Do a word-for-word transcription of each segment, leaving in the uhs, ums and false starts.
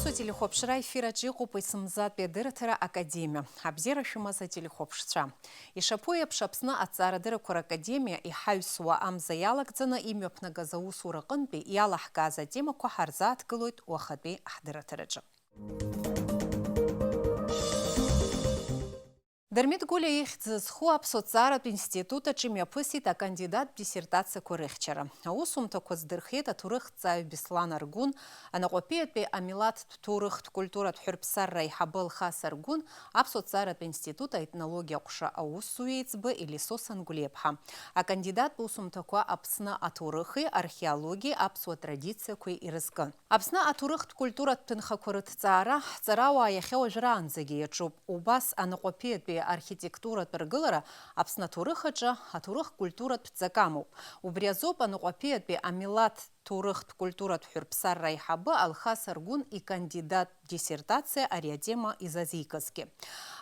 Телехәаԥшра ефир аҿы иҟоуп есымзатәи адырраҭара Академиа. Абзиара шәымаз ателехәаԥшцәа. Ишаԥу еиԥш, Аԥсны аҭҵаарадыррақәа ракадемиа иҳаҩсуа амза иалагӡаны имҩаԥнагаз аусура аҟынтәи иалаҳкааз атемақәа ҳарзааҭгылоит уахатәи ҳдырраҭараҿы. Дырмит Гәлиа ихьӡ зху Аԥсуа ҭҵааратә институт аҿы имҩаԥысит акандидаттә диссертациақәа рыхьчара. Аусумҭақәа здырхиеит аҭоурыхҭҵааҩ Беслан Аргәын, Анаҟәаԥиатәи амилаҭтә ҭоурыхтә культуратә ҳәырԥсарра аиҳабы Алхас Аргәын, Аԥсуа ҭҵааратә институт аетнологиа ҟәша аусзуҩ еиҵбы Елисо Сангәлиаԥҳа, акандидаттә усумҭақәа Аԥсны аҭоурыхи археологиеи аԥсуа традициақәеи ирызкын. Аԥсны аҭоурыхтә культуратә ҭынхақәа рыҭҵаара ҳҵарауаа иахьа уажәраанӡагьы иаҿуп. Убас Анаҟәаԥиатәи архитектуратә ргылара Аԥсны аҭоурых аҿы аҭоурых-культуратә ҵак амоуп. Убри азоуп Анаҟәаԥиатәи амилаҭ ҭоурыхтә культуратә ҳәырԥсарра аиҳабы Алхас Аргәын икандидаттә диссертациа ари атема изазикызгьы.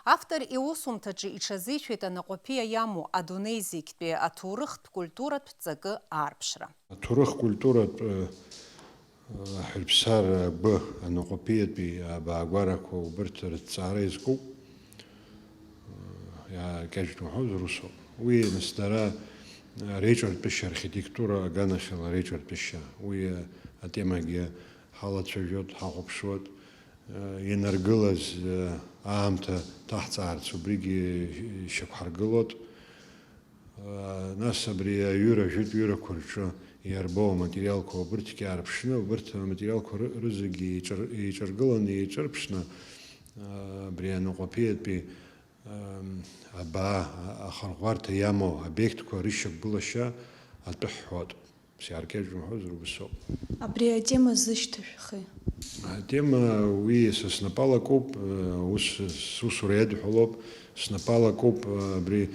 Автор иусумҭаҿы иҽазишәеит Анаҟәаԥиа иамоу адунеи зегьтәи аҭоурыхтә культуратә ҵакы аарԥшра. Аҭоурых-культуратә, э, Аҳәырԥсара агәы анаҟәаԥиатәи абаагәарақәа убырҭ рыҭҵаара иазкуп, иаакьаҿ уҳәозар усоуп. Уи, нас, дара реиҿартәышьа, архитектура аганахьала реиҿартәышьа, уи атемагьы ҳалацәажәоит, ҳахәаԥшуеит, ианаргылаз аамҭа ҭаҳҵаарц убригьы шьақәҳаргылоит. Нас абри аҩыра, жәытә ҩырақәа рҿы иарбоу аматериалқәа убырҭгьы аарԥшны, убырҭ аматериалқәа ры-, рызегьы еиҿар-, еиҿаргыланы, еиҿырԥшны, абри анаҟәаԥиатәи, абаа, ахырӷәӷәарҭа иамоу обиектқәа рышьақәгылашьа атәы ҳҳәоит. Ус иааркьаҿ умҳәозар, убыс ауп. Абри атема зышьҭашәахеи? Атема уи са снапала акоуп, ус, сусура иадҳәалоуп, снапала акоуп, абри,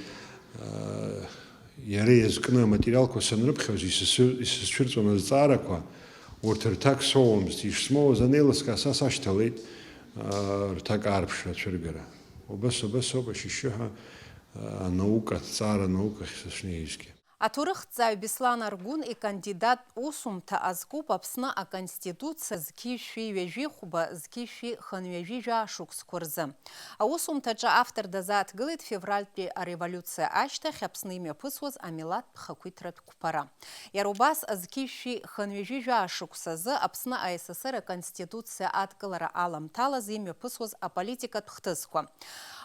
иара иазкны аматериалқәа санрыԥхьоз, исызцәы-, исызцәырҵуан азҵаарақәа, урҭ рҭак соуамызт, ишсмоуаз анеилыскаа, са сашьҭалеит, рҭак аарԥшра, ацәыргара. Убас, убас ауп ашьшьыҳәа, анаука, аҭҵаара анаукахь сышнеизгьы. Аҭоурыхҭҵааҩ Беслан Аргәын икандидаттә усумҭа азкуп Аԥсны Аконституциа зқьи шәи ҩажәи хәба, зқьи шәи хынҩажәи жәаа шықәсқәа рзы. Аусумҭаҿы автор дазааҭгылеит февральтәи ареволиуциа ашьҭахь Аԥсны имҩаԥысуаз амилаҭтә хақәиҭратә қәԥара. Иара убас зқьи шәи хынҩажәи жәаа шықәсазы Аԥсны А С С Р Аконституциа адкылара аламҭалаз имҩаԥысуаз аполитикатә хҭысқәа.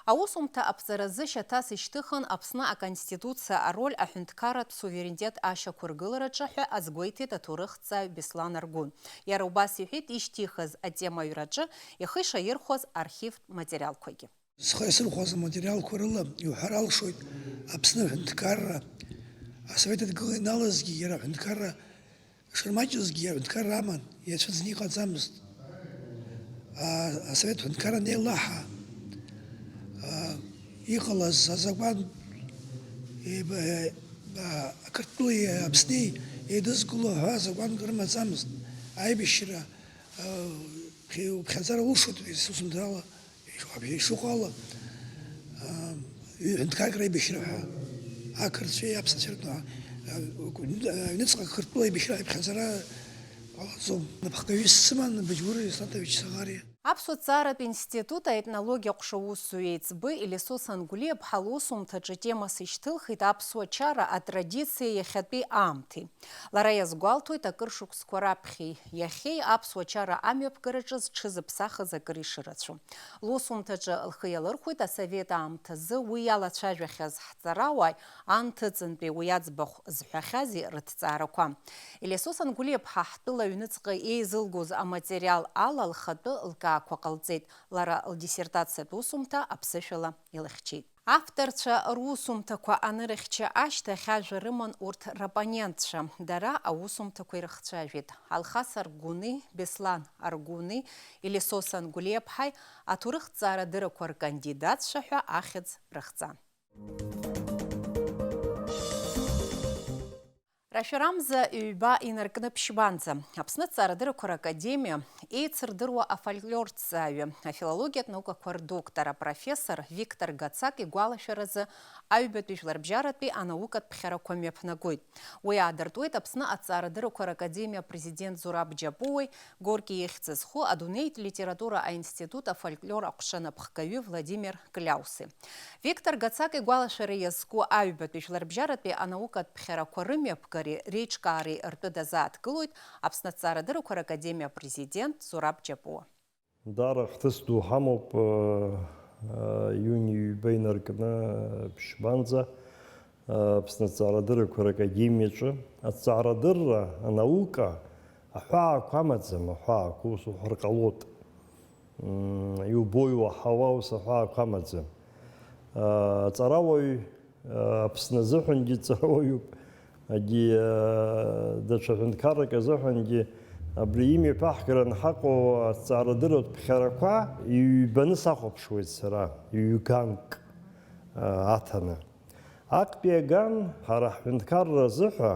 Аусумҭа аԥҵаразы шьаҭас ишьҭыхын Аԥсны Аконституциа ароль аҳәынҭқарратә суверенитет ашьақәыргылараҿы ҳәа азгәеиҭеит аҭоурыхҭҵааҩ Беслан Аргәын. Иара убас иҳәеит ишьҭихыз атема аҩраҿы ихы ишаирхәаз архивтә материалқәагьы. Зхы иасырхәаз аматериалқәа рыла иуҳәар алшоит Аԥсны аҳәынҭқарра Асовет Адгыла ианалазгьы иара аҳәынҭқарра шырмаҷызгьы аҳәынҭқарра аман, иацәыӡны иҟаӡамызт. А, асовет ҳәынҭқарра анеилаҳа, а, иҟалаз азакәан, еиб-, а, Қырҭтәылеи Аԥснеи еидызкыло ҳәа азакәанк рымаӡамызт. Аибашьра, а, ԥхьа-, уԥхьаӡара улшоит, усумҭала. Ишыҟоу ала, аа, ҩынтәгак реибашьра ҳәа, ақырҭцәеи аԥсацәеи ртәы, аа, аҩныҵҟа Қырҭтәыла аибашьра аиԥхьаӡара ҟалаӡом. Напхгаҩыс дсыман Баџьур Иснаҭович Саӷариа. Аԥсуа ҭҵааратә институт аетнологиа ҟәша усзуҩ еиҵбы Елисо Сангәлиаԥҳа лусумҭаҿы темас ишьҭылхит аԥсуа чара атрадициеи иахьатәи аамҭеи. Лара иазгәалҭоит, акыр шықәсқәа раԥхьеи иахьеи аԥсуа чара амҩаԥгараҿы зҽызыԥсахыз акыр ишырацәоу. Лусумҭаҿы лхы иалырхәеит асовет аамҭазы уи иалацәажәахьаз ҳҵарауааи анҭыҵынтәи уи аӡбахә зҳәахьази рыҭҵаарақәа. Елисо Сангәлиаԥҳа ҳтәыла аҩныҵҟа еизылгоз аматериал ала лхатәы лкаақәа ҟалҵеит, лара лдиссертациатә усумҭа аԥсышәала илыхьчеит. Авторцәа русумҭақәа анырыхьча ашьҭахь ажәа рыман урҭ раппонентцәа, дара аусумҭақәа ирыхцәажәеит. Алхас Аргәыни, Беслан Аргәыни, Елисо Сангәлиаԥҳаи аҭоурыхҭҵаарадыррақәа ркандидатцәа ҳәа ахьӡ рыхҵан. Рашәарамза ҩба инаркны ԥшьбанӡа, Аԥсны Аҭҵаарадыррақәа ракадемиа еицырдыруа афольклорҭҵааҩы, афилологиатә наукақәа рдоктор, апрофессор Виктор Гацак игәалашәаразы аҩбатәи жәларбжьаратәи анаукатә ԥхьарақәа мҩаԥнагоит. Уи аадыртуеит Аԥсны Аҭҵаарадыррақәа ракадемиа апрезидент Зураб Џьапуеи Горки ихьӡ зху адунеитә литература аинститут афольклор аҟәша напхгаҩы Владимир Кляуси. Виктор Гацак игәалашәара иазку аҩбатәи жәларбжьаратәи анаукатә ԥхьарақәа рымҩаԥгареи реиҿкаареи ртәы дазааҭгылоит Аԥсны Аҭҵаарадыррақәа ракадемиа апрезидент Зураб Џьапуа. Даара хҭыс ду ҳамоуп, э, э, иуни ҩба инаркны, э, ԥшьбанӡа, э, Аԥсны Аҭҵаарадыррақәа ракадемиаҿы. Аҭҵаарадырра, анаука, аҳәаақәа амаӡам, аҳәаақәа, ус уҳәар ҟалоит. М, иубо, иуаҳауа, ус аҳәаақәа амаӡам. Э, аҵарауаҩ, э, Аԥсны азыҳәангьы ҵарауаҩуп. Егьи, э, даҽа ҳәынҭқаррак азыҳәангьы абри имҩаԥаҳгара анҳаҟоу аҭҵаарадырратә ԥхьарақәа ҩбаны сахәаԥшуеит сара, ҩганк, э, аҭаны. Актәи аган ҳара ҳҳәынҭқарра азыҳәа,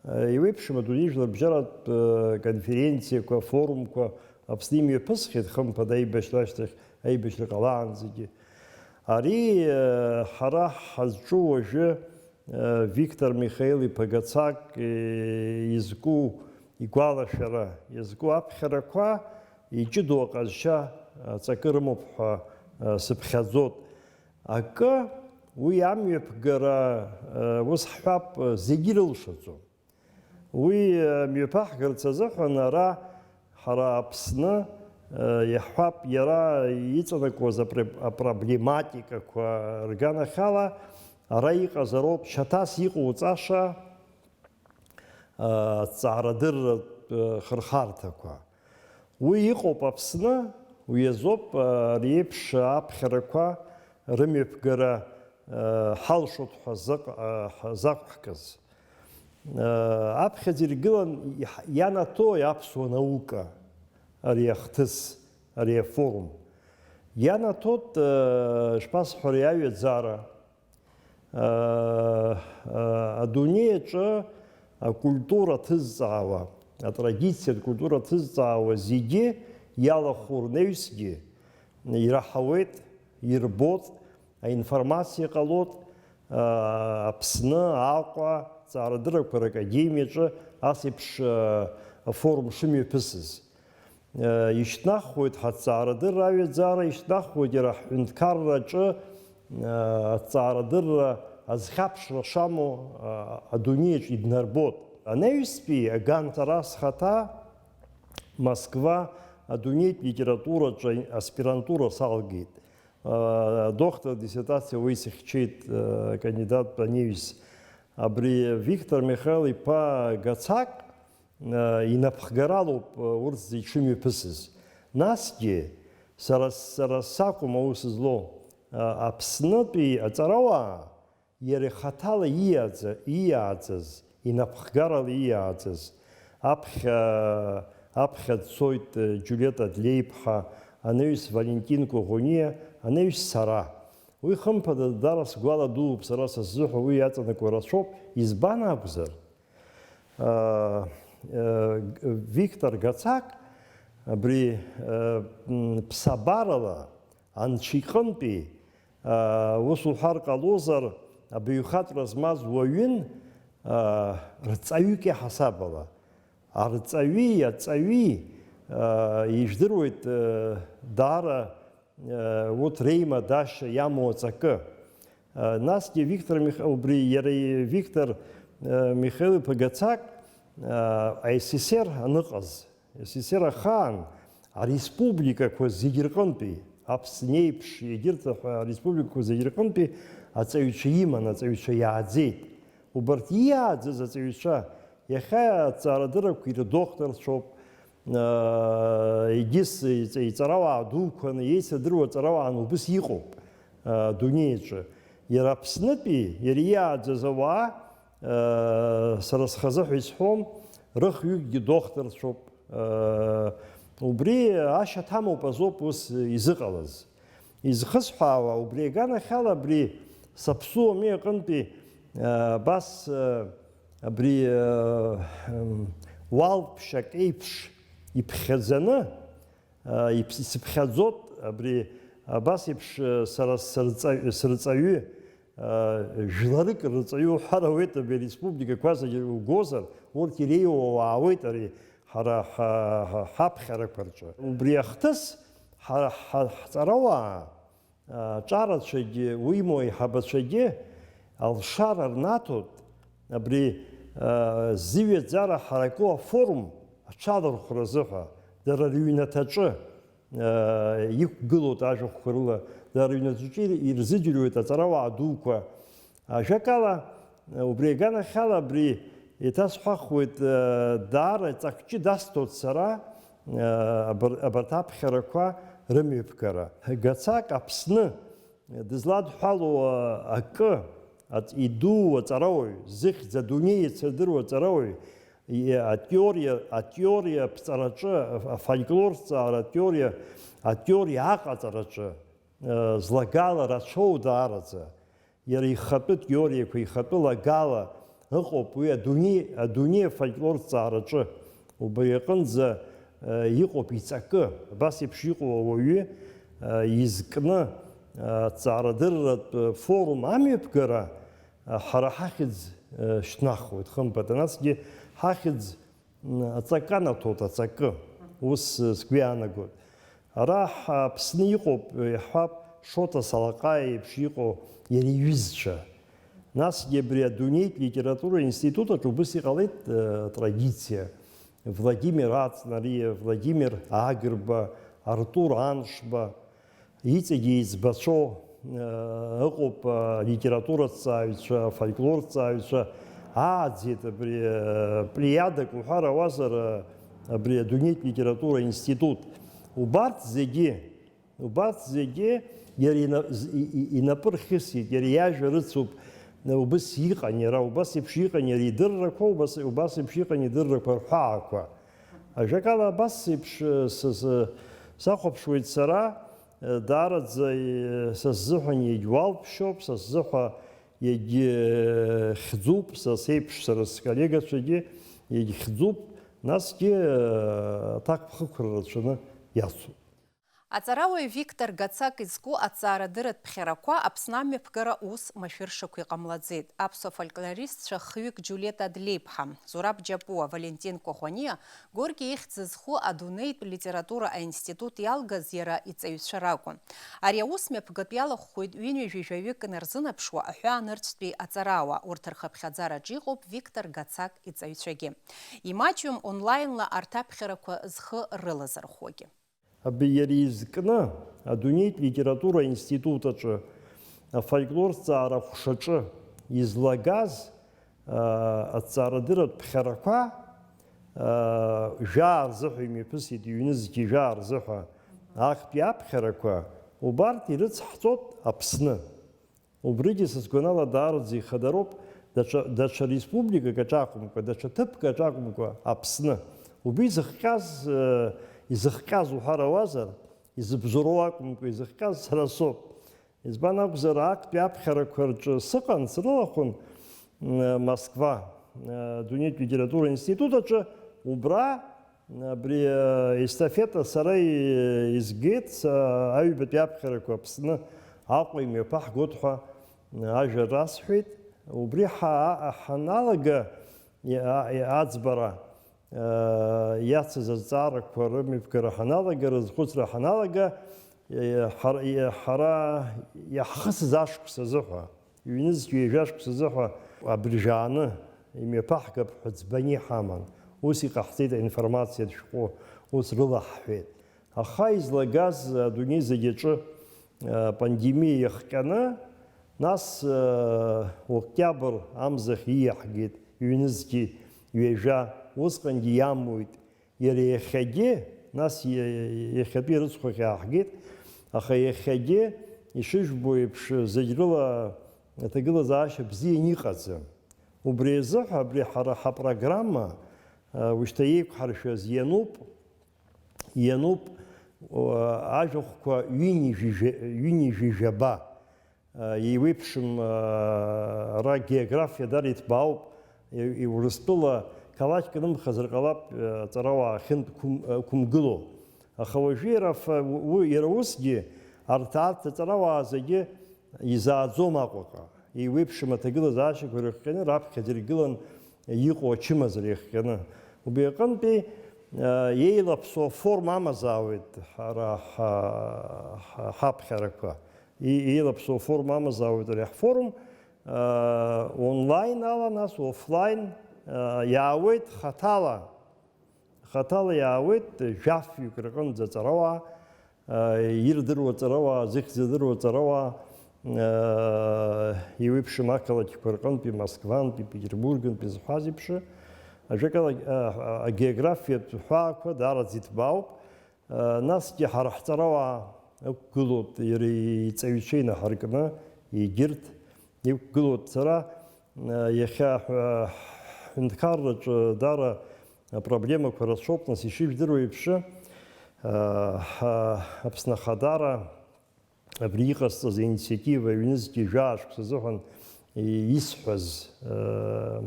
э, иуеиԥшым адунеи жәларбжьаратә, э, конференциақәа, форумқәа Аԥсны имҩаԥысхьеит, хымԥада, аибашьра ашьҭахь, аибашьра ҟалаанӡагьы. Ари, э, ҳара ҳазҿу уажәы, э, Виктор Михаил-иԥа Гацак, э, изку игәалашәара, иазку аԥхьарақәа иҷыдоу аҟазшьа, э, аҵакы рымоуп ҳәа, э, сыԥхьаӡоит. Акы, уи амҩаԥгара, э, ус ҳҳәап, э, зегьы ирылшаӡом. Уи, э, мҩаԥаҳгарц азыҳәан ара ҳара Аԥсны, э, иаҳҳәап, иара иҵанакуаз апре-, апроблематикақәа рганахьала ара иҟазароуп шьаҭас иҟоуҵаша, э, аҭҵаарадырратә, э, хырхарҭақәа. Уи иҟоуп Аԥсны, уи азоуп, э, ари еиԥш аԥхьарақәа рымҩаԥгара, э, ҳалшоит ҳәа заҟ-, э, ҳ-, зақәҳкыз. Аԥхьаӡа иргылан ианаҭои аԥсуа наука ари ахҭыс, ари афорум? Ианаҭоит, шԥасҳәари, аҩаӡара, адунеи аҿы акультура ҭызҵаауа, атрадициатә культура ҭызҵаауа зегьы иалахәу рнаҩсгьы ираҳауеит, ирбоит, аинформациа ҟалоит, Аԥсны, Аҟәа, Ҵаарадыррақәа ракадемиаҿы ас еиԥш афорум шымҩаԥысыз. Ишьҭнахуеит ҳаҭҵаарадырра аҩаӡара, ишьҭнахуеит иара ҳҳәынҭқарраҿы аҭҵаарадырра азхьаԥшра шамоу адунеиаҿ иднарбоит. Анаҩстәи аган сара схаҭа Москва адунеитә литератураҿы аспирантура салгеит. Доктор диссертациа уи сыхьчеит, кандидат анаҩс. Абри Виктор Михаил-иԥа Гацак инапхгаралоуп урҭ зегь шымҩаԥысыз. Насгьы, сара, сара сакәым аус злоу, Аԥснытәи аҵарауаа, иара ихаҭала ииаӡа-, ииааӡаз, инапхгарала ииааӡаз, аԥхьа, аԥхьа дцоит, э, Џьулиета Длеиԥҳа, анаҩс Валентин Коӷониа, анаҩс сара. Уи, хымԥада, дара сгәала дууп, сара сыззыҳәа уи иаҵанакуа рацәоуп. Избан акәзар, э, э, Виктор Гацак абри, э, м, ԥсабарала, Анцәа иҟынтәи, аа, ус уҳәар ҟалозар, абаҩхатәра змаз уаҩын, аа, рҵаҩык иаҳасаб ала. Арҵаҩи аҵаҩи, аа, ижәдыруеит, аа, даара, аа, урҭ реимадашьа иамоу аҵакы. Насгьы Виктор Мих-, убри иара и-, Виктор, э, Михаил-иԥа Гацак, э, А С С Р аныҟаз, А С С Р ахаан ареспубликақәа зегьы рҟынтәи, Аԥсны еиԥш, егьырҭ ареспубликақәа зегьы рҟынтәи аҵаҩцәа иман, аҵаҩцәа иааӡеит. Убарҭ иааӡаз аҵаҩцәа иахьа аҭҵаарадыррақәа ирдокторцәоуп, Егьыс иҵ-, иҵарауаа дуқәаны, еицырдыруа ҵарауааны убыс иҟоуп, адунеиаҿы. Иара Аԥснытәи, иара иааӡаз ауаа, сара схазы ҳәа исҳәом, рыхҩыкгьы дохторцәоуп. Убри ашьаҭамоуп азоуп ус изыҟалаз. Изхысҳәаауа, убри аганахьала абри саԥсуами аҟынтәи, абас, Абри, э, м, уалԥшьак еиԥш иԥхьаӡаны, э, иԥс-, исыԥхьаӡот, абри абас еиԥш, э, сара сырҵаҩ-, сырҵаҩы, э, жәларык рырҵаҩы уҳәар ауеит, абри ареспубликақәа зегьы угозар, урҭ иреиуоу ауаауеит ари ҳара ҳа-, ҳа-, ҳаԥхьарақәа рҿы. Убри ахҭыс ҳара ҳа-, ҳҵарауаа, аҿарацәагьы, уимоу аиҳабацәагьы алшара рнаҭоит, абри, а, зыҩаӡара ҳараку афорум аҽалархәразы ҳәа, дара рыҩнаҭаҿы, а, иқәгылоуп ажәахәқәа рыла, дара рыҩнаҭаҿы ир-, ирзыӡырҩуеит аҵарауаа дуқәа. Ажәакала, убри аганахьала абри еиҭасҳәахуеит, даара ҵак ҷыда асҭоит сара, абар-, абарҭ аԥхьарақәа рымҩаԥгара. Гацак Аԥсны дызладҳәало акы, аҵ-, идуу аҵарауаҩ, зыхьӡ адунеи иацырдыруа аҵарауаҩ, и-, атеориа, атеориа аԥҵараҿы, афольклорҭҵаара атеориа, атеориа аҟаҵараҿы, злагала рацәоу даараӡа. Иара ихатәы теориақәа, ихатәы лагала ыҟоуп уи адунеи, адунеи афольклорҭҵаараҿы. Убри аҟынӡа, э, иҟоуп иҵакы. Абас еиԥш иҟоу ауаҩы, э, изкны, э, аҭҵаарадырратә форум амҩаԥгара, э, ҳара ҳахьӡ, э, шьҭнахуеит, хымԥада. Насгьы ҳахьӡ Аҵакы анаҭоит, аҵакы. Ус, э, сгәы иаанагоит. Ара ҳа-, Аԥсны иҟоуп, иаҳҳәап, Шоҭа Салаҟаиа еиԥш иҟоу иара иҩызцәа. Насгьы абри адунеитә литература институт аҿы убыс иҟалеит, э, атрадициа. Владимир Аҵнариа, Владимир Агрба, Артур Аншба, Иҵегьы еиҵбацәоу, э, ыҟоуп, э, алитератураҭҵааҩцәа, афольклорҭҵааҩцәа ааӡеит абри, э, плеиадак уҳәар ауазар, э, абри адунеитә литература институт. Убарҭ зегьы, убарҭ зегьы иара ина-, з-, и-, и-, инапы рхьысит, иара иажәа рыцуп, э, убыс иҟан иара, убас еиԥш иҟан иара идыррақәа, убас, убас еиԥш иҟан идыррақәа рҳәаақәа. Ажәакала, абас еиԥш, э, сыз-, сахәаԥшуеит сара, Даараӡа, са сзыҳәан иагьуалԥшьоуп, са сзыҳәа иагьхьӡуп, са сеиԥш, сара сколлегацәагьы иагьхьӡуп, насгьы аҭакԥхықәра рацәаны иацуп. Аҵарауаҩ Виктор Гацак изку аҭҵаарадырратә ԥхьарақәа Аԥсны амҩаԥгара ус машәыршақә иҟамлаӡеит. Аԥсуа фольклористцәа хҩык Џьулиета Адлеиԥҳа, Зураб Џьапуа, Валентин Кәаӷәаниа, Горки ихьӡ зху адунеитә литература аинститут иалгаз иара иҵаҩцәа ракәын. Ари аус мҩаԥгатә иалахәхоит ҩынҩажәи жәаҩык инарзынаԥшуа аҳәаанырцәтәи аҵарауаа, урҭ рхыԥхьаӡараҿ иҟоуп Виктор Гацак иҵаҩцәагьы. Имаҷҩым онлаинла арҭ аԥхьарақәа зхы рылазырхәуагьы. Абри иара изкны адунеитә литература аинститут аҿы афольклорҭҵаара аҟәшаҿы излагаз, аа, аҭҵаарадырратә ԥхьарақәа, аа, жәаа рзыҳәа имҩаԥысит, ҩнызқьи жәаа рзыҳәа. Актәи аԥхьарақәа убарҭ ирыцҳҵоит Аԥсны. Убригьы, са сгәанала, даараӡа ихадароуп, даҽа, даҽа республикак аҿы акәымкәа, даҽа ҭыԥк аҿы акәымкәа, Аԥсны. Убри изыхҟьаз, э, изыхҟьаз уҳәар ауазар, изыбзоуроу акәымкәа, изыхҟьаз сара соуп. Избан акәзар, актәи аԥхьарақәа рҿы сыҟан, срылахәын, м, Москва, э, адунеитә литература институт аҿы, убра Абри, э, естафета сара и-, изгеит, са аҩбатәи аԥхьарақәа Аԥсны Аҟәа имҩаԥаҳгоит ҳәа, э, ажәа расҳәеит. Убри ҳа-, ҳаналага, иа-, иа-, аӡбара, э, иацыз азҵаарақәа рымҩаԥгара ҳаналага, рызхәыцра ҳаналага, э, ҳар-, э, ҳара иаҳхысыз ашықәс азыҳәа. Ҩнызқь ҩажәа шықәсазы ҳәа абыржәааны имҩаԥаҳгап ҳәа ӡбаны иҳаман. Ус иҟаҳҵеит аинформациатә шәҟәы, ус рылаҳҳәеит. Аха излагаз адунеи зегь аҿы, а, пандемиа иахҟьаны, нас, а, октиабр амзахь ииаҳгеит ҩнызқь ҩажәа, усҟангьы иамуит. Иара иахьагьы, нас иа-, иахьатәи рыцхәахь иааҳгеит, аха иахьагьы, ишыжәбо еиԥш, зегь рыла аҭагылазаашьа бзианы иҟаӡам. Убри азыҳәа абри ҳара ҳапрограмма, а, ушьҭа еиқәҳаршәаз иануп, иануп, а, ажәахәқәа ҩынҩажәи жәа-, ҩынҩажәи жәаба. Еиуеиԥшым, ара географиа дара иҭбаауп, Урыстәыла қалақьк нымхазар ҟалап, аҵарауаа ахьынтә қәым-, қәымгыло. Аха уажәы иара ф-, у-, иара усгьы арҭ, арҭ аҵарауаа зегьы изааӡом Аҟәаҟа. Еиуеиԥшым аҭагылазаашьақәа ирыхҟьаны, раԥхьаӡа иргылан иҟоу ачымазара иахҟьаны. Убри аҟынтәи, а, еилаԥсоу аформа амазаауеит ҳара ҳа-, ҳа-, ҳаԥхьарақәа. И-, еилаԥсоу аформа амазаауеит ари ҳфорум, а, онлайн ала, нас офлайн, а, иаауеит хаҭала. Хаҭала иаауеит, жәафҩык рҟынӡа аҵарауаа, ирдыруа аҵарауаа, зыхьӡ адыруа аҵарауаа, еиуеиԥшым ақалақьқәа рҟынтәи, Москвантәи, Петербургнтәи зҳәаз еиԥш, ажәакала, агеографиатә ҳәаақәа даараӡа иҭбаауп. Насгьы ҳара ҳҵарауаа ықәгылоуп, иара иҵаҩцәа инаҳаркны, егьырҭ иқәгылоуп. Сара, иахьа ҳәа-, ҳҳәынҭқарраҿы даара апроблемақәа рацәоуп, нас, ишыжәдыруа еиԥш, ҳа-, Аԥсны Ахадара абри иҟасҵаз аинициатива ҩнызқьи жәаа шықәса азыҳәан исҳәаз,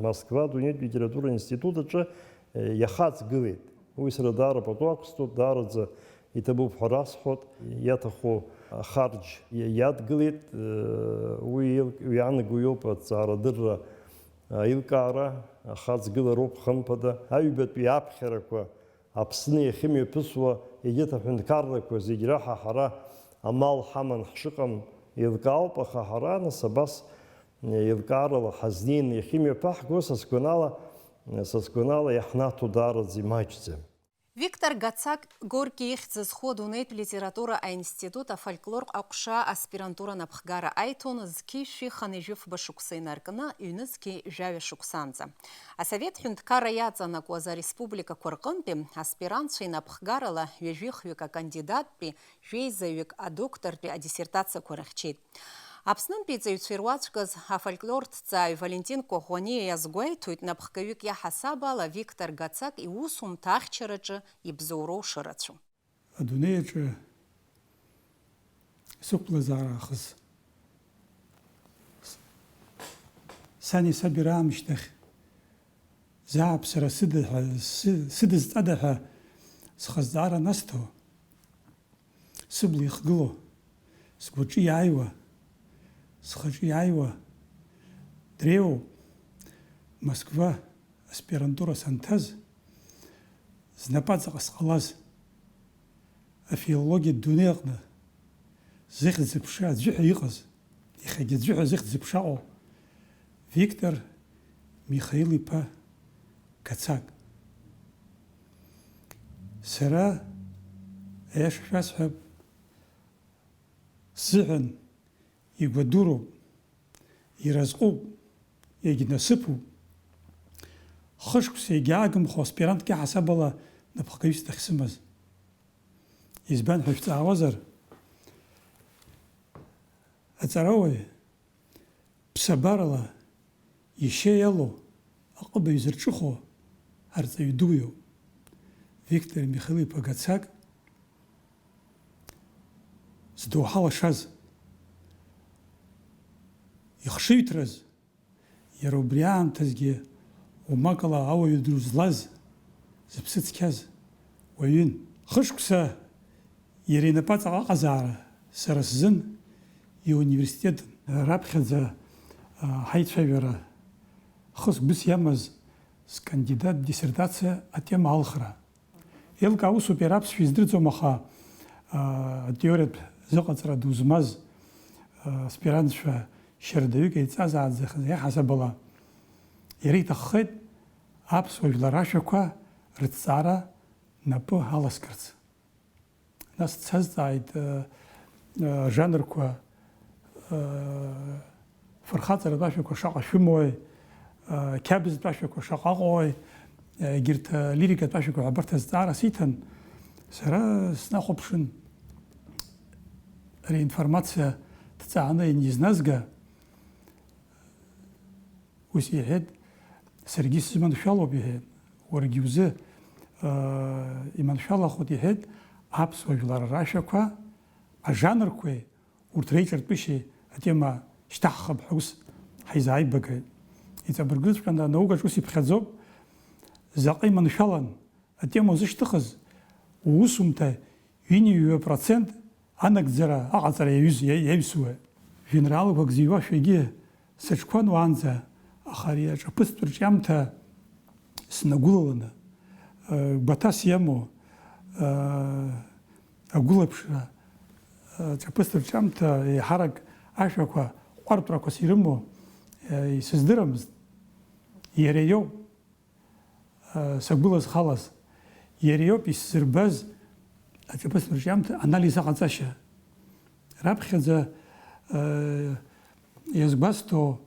Москва адунеитә литература институт аҿы иахаҵгылеит. Уи сара даара пату ақәсҵоит, даараӡа иҭабуп ҳәа расҳәоит, иаҭаху ахарџь иадгылеит, уи ианаго иоуп аҭҵаарадырра аилкаара, ахаҵгылароуп, хымԥада, аҩбатәи аԥхьарақәа Аԥсны иахьымҩаԥысуа, егьырҭ аҳәынҭқаррақәа зегь раҳа ҳара амал ҳаман ҳшыҟам еилкаауп, аха ҳара, нас, абас еилкаарала ҳазнеины иахьымҩаԥаҳго, са сгәанала, са сгәанала, иаҳнаҭо даараӡа имаҷӡам. Виктор Гацак Горки ихьӡ зху адунеитә литература аинститут афольклортә аҟәша аспирантура напхгара аиҭон зқьи жәшәи хынҩажәи фба шықәса инаркны, ҩнызқьи жәаҩа шықәсанӡа. Асовет ҳәынҭқарра иаҵанакуаз ареспубликақәа рҟынтәи аспирантцәа инапхгарала ҩажәихҩык акандидаттәи, жәеизаҩык адоктортәи адиссертациақәа рыхьчеит. Аԥснынтәи иҵаҩцәа ируаӡәкыз афольклорҭҵааҩ Валентин Коӷониа иазгәеиҭоит, напхгаҩык иаҳасаб ала Виктор Гацак иусумҭа ахьчараҿы ибзоуроу шырацәоу. Адунеи аҿы сықәлазаара аахыс, сани саби раамышьҭахь зааԥсара сыда ҳәа, сы-, сыдызҵада ҳәа схы азҵаара насҭо, сыбла ихгыло, сгәаҿы иааиуа, схаҿы иааиуа дреиуоуп. Москва аспирантура санҭаз, знапаҵаҟа сҟалаз, афилологиатә дунеи аҟны зыхьӡ-зыԥша аӡәы ҳәа иҟаз, иахьагьы аӡәы ҳәа зыхьӡ-зыԥша ыҟоу Виктор Михаил-иԥа Гацак. Сара, аиаша шәасҳәап, сзыҳәан игәадуроуп, иразҟуп, иагьнасыԥуп. Хышықәса иагьаагымхо аспирант кьаҳасаб ала напхгаҩыс дахьсымаз. Избан ҳәа шәҵаауазар, аҵарауаҩ ԥсабарала ишьа иалоу аҟыбаҩ зырҿыхо арҵаҩы дуиоуп. Виктор Михаил-иԥа Гацак здоуҳа лашаз, ихшыҩҭраз, иара убри аамҭазгьы умакала ауаҩы дрызлаз, зыԥсы цқьаз уаҩын. Хышықәса иара инапаҵаҟа аҟазаара сара сзын иуниверситет раԥхьаӡа, а, ҳаицәажәара хысгәыс иамаз скандидат диссертациа атема алхра. Еилкаа усуп, иара аԥсшәа издырӡом, аха, а, атеориатә зыҟаҵара ду змаз, а, аспирантцәа шьардаҩык еиҵазааӡахьаз иаҳасаб ала, иара иҭаххеит аԥсуа жәлар рашәақәа рыҭҵаара напы аласкырц. Нас дсазҵааит, э, э, ажанрқәа, э, фырхаҵаратә ашәақәа шаҟа шәымои, э, қьабзтә ашәақәа шаҟа ыҟои, э, егьырҭ, э, лирикатә ашәақәа ҳәа абарҭ азҵаара сиҭан, сара снахәаԥшын, ари аинформациа ҭҵааны ианизназга, Ус иҳәеит, саргьы сзыманшәалоуп, иҳәеит, уаргьы узы, аа, иманшәалахоит, иҳәеит, аԥсуа жәлар рашәақәа, ажанрқәеи урҭ реиҿартәышьеи атема шьҭаҳхып ҳәа ус ҳаизааибагеит. Иҵабыргыҵәҟьаны анаукаҿ ус иԥхьаӡоуп, заҟа иманшәалан атема узышьҭыхыз, уусумҭа ҩынҩажәа процент анагӡара аҟаҵара иаҩыз, иа-, иаҩсуа. Жәеинраалақәак зыҩуашәа егьи сыҽқәан уаанӡа, аха ари аҿаԥыцтә рҿиамҭа снагәылаланы, э, гәаҭас иамоу, э, агәылаԥшра, э, аҿаԥыцтә рҿиамҭа еиҳарак ашәақәа ҟәартәрақәас ирымоу, э, исыздырамызт. Иара иоуп, э, сагәылазхалаз. Иара иоуп исзырбаз аҿаԥыцтә рҿиамҭа анализ аҟаҵашьа. Раԥхьаӡа, э, иазгәасҭо,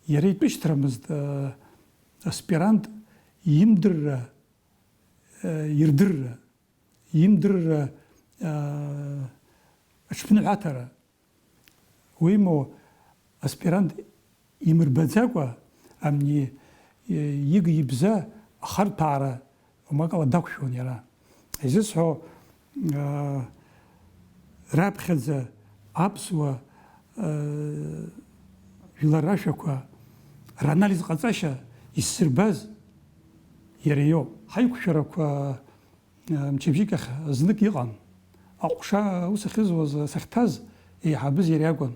иара итәышьҭрамызт, э, аспирант имдырра, э, ирдырра, имдырра, э, аҽԥныҳәаҭара. Уимоу, аспирант имырбаӡакәа, амни, э, иг-ибза ахарҭәаара, умакала, дақәшәон иара. Изысҳәо, э, раԥхьаӡа аԥсуа, э, жәлар рашәақәа ранализ ҟаҵашьа исзырбаз иара иоуп. Ҳаиқәшәарақәа мчыбжьык ахь знык иҟан. Аҟәша ус ахьызуаз, сахьҭаз, еиҳабыз иара иакәын.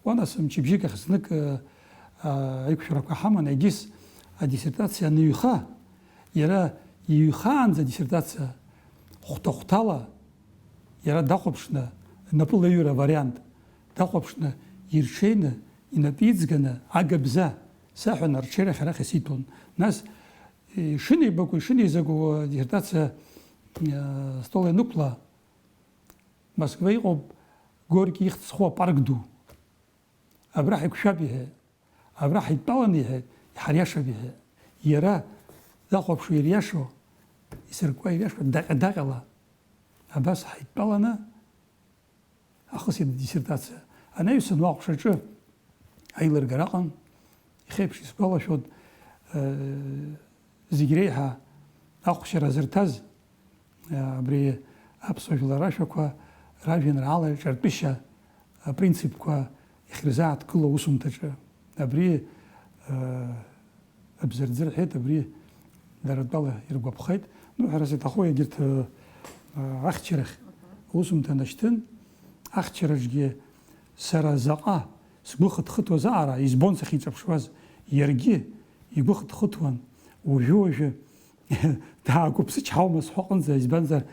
Уа нас мчыбжьык ахь знык, а, аиқәшәарақәа ҳаман, егьыс адиссертациа аныҩха, иара иҩхаанӡа адиссертациа хәҭа-хәҭала иара дахәаԥшны, напылаҩыра авариант дахәаԥшны, ирҽеины, инапы иҵганы, агабза саҳәан, арҽеирахь арахь исиҭон. Нас, ишынеибаку, ишынеизаку адиссертациа, э, астол ианықәла, Москва иҟоуп Горки ихьӡ зху апарк ду. Абра ҳаиқәшәап, иҳәеит. Абра ҳаидтәалан, иҳәеит, иҳариашап, иҳәеит. Иара дахәаԥшуа ириашо, исыркуа ириашо, даҟьа-даҟьала. Абас ҳаидтәаланы, ахысит адиссертациа. Анаҩсан уа аҟәшаҿы аилыргара аҟан, иахьеиԥш исгәалашәоит, э, зегь реиҳа ахәшьара зырҭаз, э, абри аԥсуа жәлар рашәақәа ражәеинраала рҿартәышьа апринципқәа иахьырзааҭгылоу аусумҭаҿы. Абри, э, Абзарӡы рҳәеит, абри дара тәала иргәаԥхеит. Ну, ҳәарас иаҭаху егьырҭ, э, ахьчарахь аусумҭа нашьҭын, ахьчараҿгьы сара заҟа сгәы хыҭхыҭуазаара избон сахьиҿаԥшуаз, иаргьы игәы хыҭхыҭуан, уажәы-уажәы даақәыԥсычҳауама сҳәо аҟынӡа, избанзар,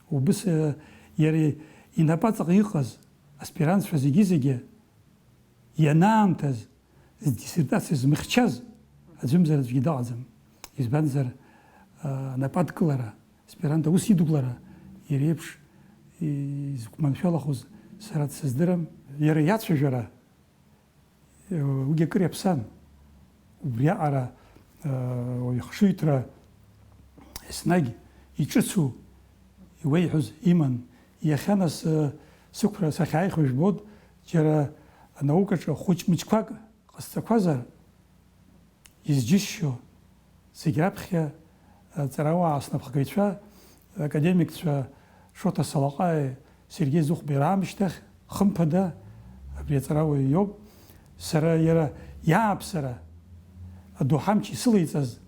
убыс, э, иара инапаҵаҟа иҟаз аспирантцәа зегьы-зегьы ианаамҭаз, здиссертациа змыхьчаз аӡәымзар аӡәгьы дыҟаӡам. Избанзар, а, анапы адкылара, аспирант аус идукылара иара иеиԥш изқәманшәалахоз сара дсыздырам. Иара иацәажәара, э, уигьы акыр иаԥсан. Убриаҟара, э, уаҩ ихшыҩҭра еснагь иҿыцу, иуеиҳәоз иман. Иахьа нас, э, сықәра сахьааихо жәбоит, џьара анаукаҿы хәыҷ-мыҷқәак ҟасҵақәазар, изџьысшьо, зегь раԥхьа аҵарауаа, снапхгаҩцәа, академикцәа Шоҭа Салаҟаи Сергеи Зыхәбеи раамышьҭахь, хымԥада, абри аҵарауаҩ иоуп. Сара иара иааԥсара адоуҳа амч исылеиҵаз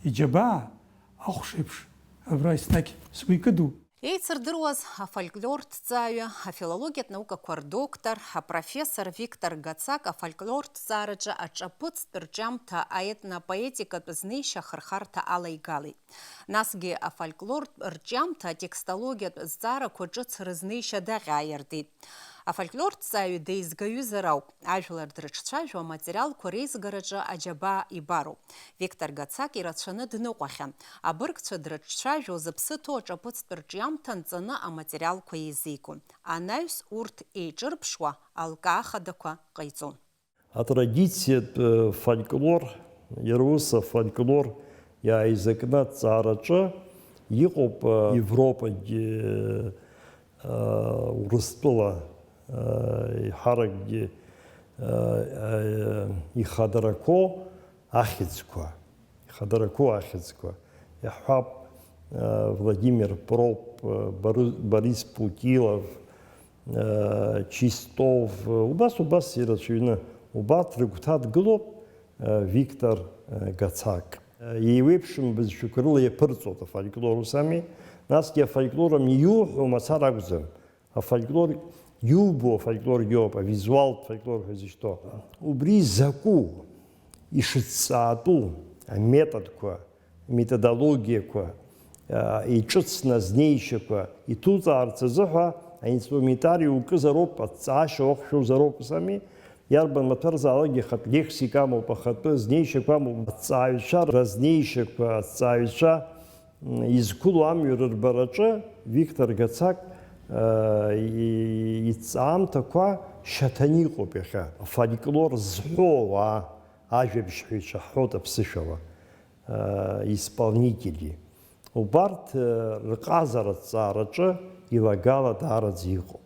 иџьабаа ахәшеиԥш абра еснагь сгәы икыдуп. Еицырдыруаз афольклорҭҵааҩы, афилологиатә наукақәа рдоктор, апрофессор Виктор Гацак афольклорҭҵаараҿы аҿаԥыцтә рҿиамҭа аетнопоетикатә знеишьа ахырхарҭа алаигалеит. Насгьы афольклортә рҿиамҭа атекстологиатә зҵаарақәа ҿыц рызнеишьа даҟьа аиардеит. Афольклорҭҵааҩы деизгаҩызар ауп, ажәлар дрыҿцәажәо аматериалқәа реизгараҿы аџьабаа ибароуп. Виктор Гацак ирацәаны дныҟәахьан. Абыргцәа дрыҿцәажәо зыԥсы ҭоу аҿаԥыцтә рҿиамҭа нҵаны аматериалқәа еизигон. Анаҩс урҭ еиҿырԥшуа алкаа хадақәа ҟаиҵон. Атрадициатә, э, фольклор, иара ус афольклор иааизакны аҭҵаараҿы иҟоуп, э, Европагьы, э, Урыстәыла, э, еиҳаракгьы, э, э, ихадарақәоу ахьӡқәа, ихадарақәоу ахьӡқәа. Иаҳҳәап, э, Владимир Проб, э, Боры-, Борис Путилов, э, Чистов, э, убас, убас ирацәаҩны, убарҭ рыгәҭа дгылоуп, э, Виктор Гацак. Еиуеиԥшым бызшәақәа рыла иаԥырҵоит афольклор, ус ами? Насгьы афольклор ами иуҳәо мацара акәӡам. Афольклор иубо афольклор иоуп, авизуалтә фольклор ҳәа изышьҭоу. Убри закәу, ишыҭҵаатәу аметодқәа, аметодологиақәа, а, иҿыцны азнеишьақәа иҭуҵаарц азыҳәа аинструментариум укызароуп, аҭҵаашьа уақәшәозароуп, ус ами? Иарбан маҭәарзаалакгьы ахатә лексика амоуп, ахатәы знеишьақәа амоуп, аҭҵааҩцәа разнеишьақәа, аҭҵааҩцәа, м, изқәыло амҩа рырбараҿы Виктор Гацак, э, и-, иҭҵаамҭақәа шьаҭаны иҟоуп иахьа. Афольклор зҳәо ауаа, ажәабжьҳәаҩцәа ҳҳәоит аԥсышәала, э, исполнители. Убарҭ, э, рҟазара аҭҵаараҿы илагала даараӡа иҟоуп.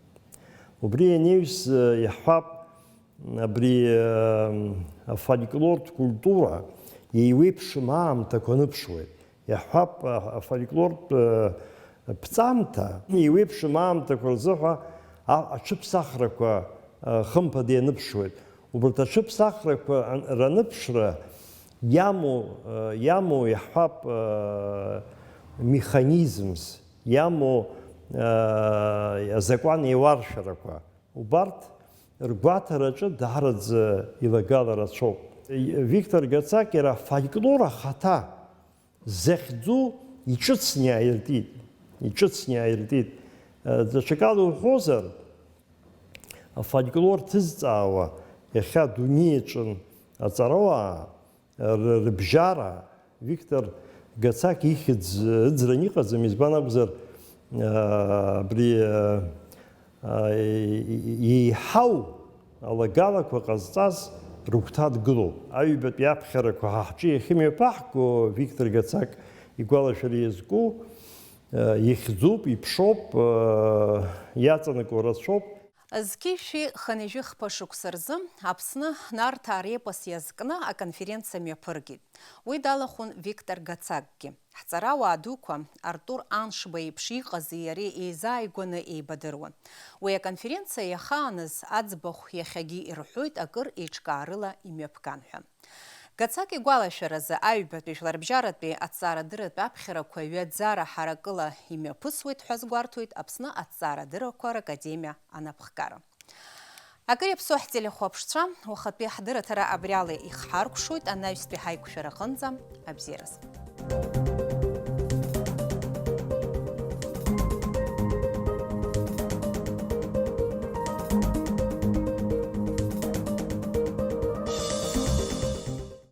Убри ианаҩс, э, иаҳҳәап, абри, э, афольклортә культура еиуеиԥшым аамҭақәа аныԥшуеит. Иаҳҳәап, а-, афольклортә, э, ԥҵамҭа еиуеиԥшым аамҭақәа рзыҳәа а-, аҽыԥсахрақәа, э, хымԥада ианыԥшуеит. Убарҭ аҽыԥсахрақәа ан-, раныԥшра иамоу, э, иамоу, иаҳҳәап, э, механизмс, иамоу, э, азакәан еиларшәарақәа, убарҭ ргәаҭараҿы даараӡа илагала рацәоуп. Виктор Гацак иара афольклор ахаҭа захьӡу иҿыцны иааиртит, иҿыцны иааиртит. Э, даҽакала уҳәозар, афольклор ҭызҵаауа иахьа адунеи аҿы аҵарауаа р-, рыбжьара Виктор Гацак ихьӡ ыӡран иҟаӡам, избан акәзар, а, абри, а, а, еиҳау алагалақәа ҟазҵаз рыгәҭа дгылоуп. Аҩбатәи аԥхьарақәа ҳа ҳҿы иахьымҩаԥаҳго Виктор Гацак игәалашәара иазку, а, ихьӡуп, иԥшоуп, а, иаҵанакуа рацәоуп. Зқьи-шәи хынҩажәи хԥа шықәса рзы Аԥсны Нарҭаа репос иазкны аконференциа мҩаԥыргеит. Уи далахәын Виктор Гацакгьы. Ҳҵарауаа дуқәа, Артур Аншба иеиԥш иҟази иареи еизааигәаны еибадыруан. Уи аконференциа иахааныз аӡбахә иахьагьы ирҳәоит акыр еиҿкаарыла имҩаԥган ҳәа. Гацак игәалашәаразы, аҩбатәи жәларбжьаратәи аҭҵаарадырратә аԥхьарақәа ҩаӡара ҳаракыла имҩаԥысуеит ҳәа азгәарҭоит Аԥсны аҭҵаарадыррақәа ракадемиа анапхгара. Акыр иаԥсоу ҳтелехәаԥшцәа, уахатәи ҳдырраҭара абриала ихҳаркәшоит, анаҩстәи ҳаиқәшәараҟынӡа абзиараз.